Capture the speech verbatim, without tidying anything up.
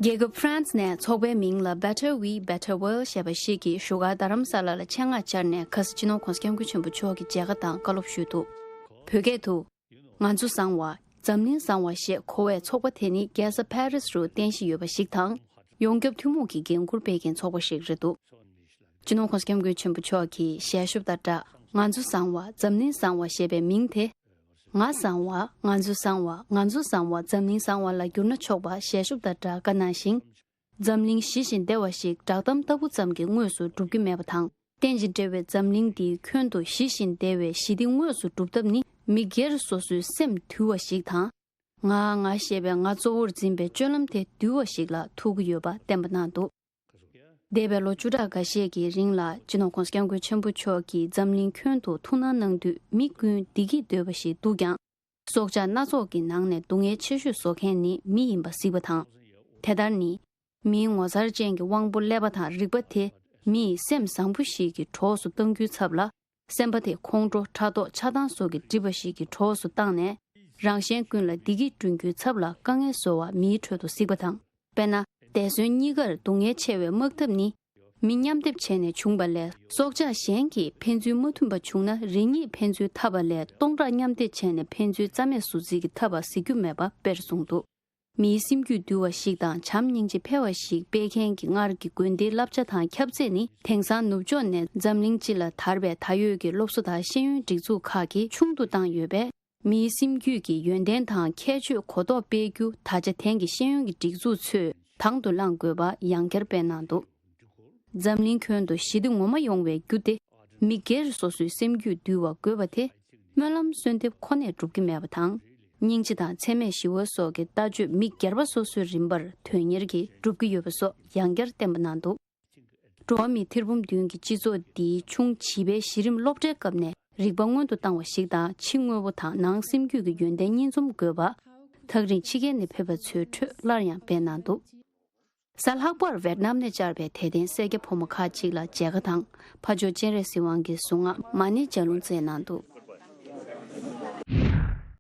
རྒྱལ་ཁབ་ཧྥ་རན་སི་ནས་ཚོགས་པའི་མིང་ལ་Better We, Better World ཞེས་པ་ཞིག་གིས་བཞུགས་སྒར་རྡ་རམ་ས་ལ་ལ་ཆེད་མངགས་བཅར་ནས། ཁ་སང་སྤྱི་ནོར་༸གོང་ས་༸སྐྱབས་མགོན་ཆེན་པོ་མཆོག་གི་མཇལ་ཁ་དང་བཀའ་སློབ་ཞུས་འདུག་བོད་སྐད་དུ། ང་ཚོ་བཟང་བ། འཛམ་གླིང་བཟང་བ་ཞེས་གོ་བའི་ཚོགས་པ་དེ་ནི་རྒྱལ་ས་ཕ་རི་སི་རུ་རྟེན་གཞི་ཡོད་པ་ཞིག་དང་། ཡོངས་ཁྱབ་ཐུན་མོང་གི་འགན་འཁུར་སྤེལ་མཁན་ཚོགས་པ་ཞིག་རེད་འདུག་སྤྱི་ནོར་༸གོང་ས་༸སྐྱབས་མགོན་ཆེན་པོ་མཆོག་གི་ཞལ་ཤོབ་དང་སྦྲགས། ང་ཚོ་བཟང་བ། འཛམ་གླིང་བཟང་བ་ཞེས་པའི་མིང་དེ། ང་བཟང་བ། ང་ཚོ་བཟང་བ། ང་ཚོ་བཟང་བ། འཛམ་གླིང་བཟང་བ་ལ་བསྒྱུར་ན་ཆོག་པ་ཞལ་ཤོབ་དང་སྦྲགས་བཀའ་གནང་ཞིང་། འཛམ་གླིང་ཞི་ཞིང་བདེ་བ་ཞིག་བསྒྲགས་གཏམ་ལྟ་བུ་ཙམ་གྱིས་དངོས་སུ་འགྲུབ་ཀྱི་མེད་པ་དང་། རྟེན་ཅིང་འབྲེལ་བའི་འཛམ་གླིང་འདིའི་ཁྱོན་དུ་ཞི་ཞིང་བདེ་བའི་ཞི་བདེ་དངོས་སུ་སྒྲུབ་ཐབས་ནི། མི་སྒེར་སོ་སོའི་སེམས་དུལ་བ་ཞིག་དང་། ང་ང་ཞེས་པའི་ང་གཙོ་བོར་འཛིན་པའི་སྤྱོད་ལམ་དེ་དུལ་བ་ཞིག་ལ་ཐུག་གི་ཡོད་པ་བསྟན་པ་གནང་འདུག་འདས་པའི་ལོ་བཅུ་ཕྲག་འགའ་ཤས་ཀྱི་རིང་ལ། སྤྱི་ནོར་༸གོང་ས་༸སྐྱབས་མགོན་ཆེན་པོ་མཆོག་གིས་འཛམ་གླིང་ཁྱོན་དུ་ཐུགས་སྣང་གནང་དུས། མི་ཀུན་བདེ་སྐྱིད་འདོད་པ་ཞིག་འདུག་ཀྱང་། སྲོག་ཆགས་སྣ་ཚོགས་ཀྱི་ནང་ནས་སྡུག་བསྔལ་ཆེ་ཤོས་བཟོ་མཁན་ནི་མི་ཡིན་པ་གཟིགས་པ་དང་། དེ་ལྟར་ནི། མིའི་ངོ་མཚར་ཅན་གྱི་དབང་པོ་ཀླད་པ་དང་རིག་པ་དེ། མིས་སེམས་བཟང་པོ་ཞིག་གི་གྲོགས་སུ་གཏང་རྒྱུའི་ཚབ་ལ། སེམས་པ་དེ་ཁོང་ཁྲོ། ཕྲག་དོག་ཆགས་སྡང་སོགས་ཀྱིས་བསྒྲིབས་པ་ཞིག་གི་གྲོགས་སུ་བཏང་ནས། རང་གཞན་ཀུན་ལ་བདེ་སྐྱིད་བསྐྲུན་རྒྱུའི་ཚབ་ལ་དཀའ་ངལ་བཟོ་བ་མིའི་ཁྲོད་དུ་གཟིགས་པ་དང་། དཔེར་ན། འདས་གསོན་གཉིས་ཀར་སྡུག་བསྔལ་ཆེ་བའི་དམག་འཐབ་ནི། མི་མཉམ་སྡེབ་བྱས་ནས་བྱུང་བ་ལས། སྲོག་ཆགས་གཞན་གྱིས་ཕན་ཚུན་མ་མཐུན་པ་བྱུང་ན། རེ་གཉིས་ཕན་ཚུན་འཐབ་པ་ལས། སྟོང་ཕྲག་མཉམ་སྡེབ་བྱས་ནས་ཕན་ཚུན་རྩ་མེད་བཟོ་རྩིས་ཀྱིས་འཐབ་པ་གཟིགས་རྒྱུ་མེད་པ་དཔེར་གསུངས་འདུག་མིའི་སེམས་རྒྱུད་འདུལ་བ་ཞིག་དང་། བྱམས་སྙིང་རྗེ་འཕེལ་བ་ཞིག་སྤེལ་མཁན་གྱི་སྔར་གྱི་དགོན་སྡེའི་བསླབ་བྱ་དང་ཁྱབ་ཚད་ནི། དེང་སང་ནུབ་ཕྱོགས་ནས་འཛམ་གླིང་སྤྱི་ལ་དར་བའི་ད་ཡོད་ཀྱི་སློབ་གསོ་དང་ཤེས་ཡོན་སྒྲིག་འཛུགས་ཁག་གིས་ཆུང་དུ་བཏང་ཡོད་པས། མིའི་སེམས་རྒྱུད་ཀྱི་ཡོན་ཏན་དང་ཁྱད་ཆོས་གོ་རྟོགས་སྤེལ་རྒྱུ། ད་ཆ་དེང་གི་ཤེས་ཡོན་གྱི་སྒྲིག་འཛུགས་ཚོས་དང་དུ་བླངས་དགོས་པ་ཡང་བསྐྱར་སྤེལ་གནང་འདུག་འཛམ་གླིང་ཁྱོན་དུ་ཞི་བདེ་ངོ་མ་ཡོང་བའི་རྒྱུ་དེ། མི་སྒེར་སོ་སོའི་སེམས་རྒྱུད་འདུལ་བ་དགོས་པ་དེ། སྨོན་ལམ་གསོལ་འདེབས་ཁོ་ནས་འགྲུབ་ཀྱི་མེད་པ་དང་། སྙིང་རྗེ་དང་འཚེ་མེད་ཞི་བ་སོགས་ཀྱི་ལྟ་སྤྱོད་མི་སྒེར་པ་སོ་སོའི་རིམ་པར་དོན་གཉེར་གྱིས་འགྲུབ་ཀྱི་ཡོད་པ་སོགས་ཡང་བསྐྱར་བསྟན་པ་གནང་འདུག་འགྲོ་བ་མིའི་ཐེར་འབུམ་བདུན་གྱི་སྤྱི་ཚོགས་འདིའི་ཆུང་བྱིས་པའི་གཞི་རིམ་སློབ་གྲྭའི་སྐབས་ནས་རིག་པ་སྔོན་དུ་བཏང་བ་ཞིག་དང་། ཕྱི་དངོས་པོ་དང་ནང་སེམས་རྒྱུད་ཀྱི་ཡོན་ཏན་གཉིས་འཛོམས་དགོས་པ། ཐག་རིང་ཕྱི་རྒྱལ་ནས་ཕེབས་པ་ཚོའི་ཁྲོད་སླར་ཡང་སྤེལ་གནང་འདུག་གཟའ་ལྷག་པར་ཝེད་ནམ་ནས་བཅར་བའི་དད་ལྡན་སེར་སྐྱ་ཕོ་མོ་ཁག་ཅིག་ལ་མཇལ་ཁ་དང་། ཕ་ཇོ་སྤྱན་རས་གཟིགས་དབང་གི་གཟུངས་སྔགས་མ་ཎི་ལྗགས་ལུང་སྩལ་གནང་འདུག